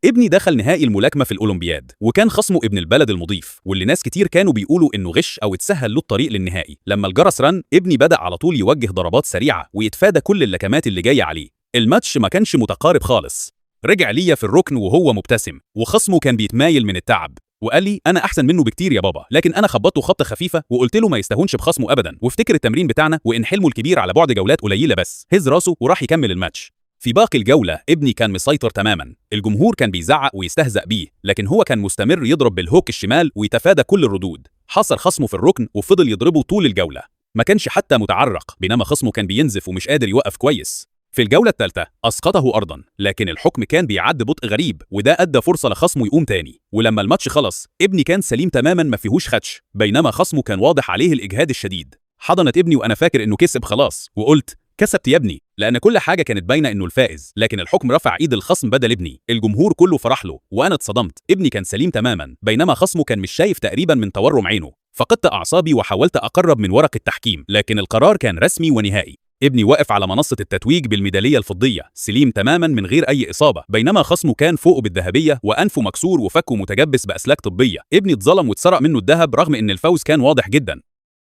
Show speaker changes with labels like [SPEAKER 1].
[SPEAKER 1] ابني دخل نهائي الملاكمة في الأولمبياد، وكان خصمه ابن البلد المضيف، واللي ناس كتير كانوا بيقولوا إنه غش أو اتسهل له الطريق للنهائي. لما الجرس رن، ابني بدأ على طول يوجه ضربات سريعة ويتفادى كل اللكمات اللي جاية عليه. الماتش ما كانش متقارب خالص. رجع ليا في الركن وهو مبتسم، وخصمه كان بيتمايل من التعب، وقال لي انا احسن منه بكتير يا بابا، لكن انا خبطته خبطه خفيفة وقلت له ما يستهونش بخصمه ابدا، وافتكر التمرين بتاعنا وان حلمه الكبير على بعد جولات قليله بس. هز راسه وراح يكمل الماتش. في باقي الجولة ابني كان مسيطر تماما، الجمهور كان بيزعق ويستهزأ بيه، لكن هو كان مستمر يضرب بالهوك الشمال ويتفادى كل الردود. حاصر خصمه في الركن وفضل يضربه طول الجولة، ما كانش حتى متعرق، بينما خصمه كان بينزف ومش قادر يوقف كويس. في الجولة الثالثة أسقطه أرضا، لكن الحكم كان بيعد بطء غريب، وده أدى فرصة لخصمه يقوم تاني. ولما الماتش خلص ابني كان سليم تماما ما فيهوش خدش، بينما خصمه كان واضح عليه الإجهاد الشديد. حضنت ابني وأنا فاكر إنه كسب خلاص، وقلت كسبت يا ابني، لأن كل حاجة كانت باينة إنه الفائز، لكن الحكم رفع إيد الخصم بدل ابني. الجمهور كله فرح له وأنا اتصدمت. ابني كان سليم تماما، بينما خصمه كان مش شايف تقريبا من تورم عينه. فقدت أعصابي وحاولت أقرب من ورق التحكيم، لكن القرار كان رسمي ونهائي. ابني واقف على منصة التتويج بالميدالية الفضية، سليم تماما من غير أي إصابة، بينما خصمه كان فوقه بالذهبية وأنفه مكسور وفكه متجبس بأسلاك طبية. ابني اتظلم واتسرق منه الذهب رغم إن الفوز كان واضح جدا.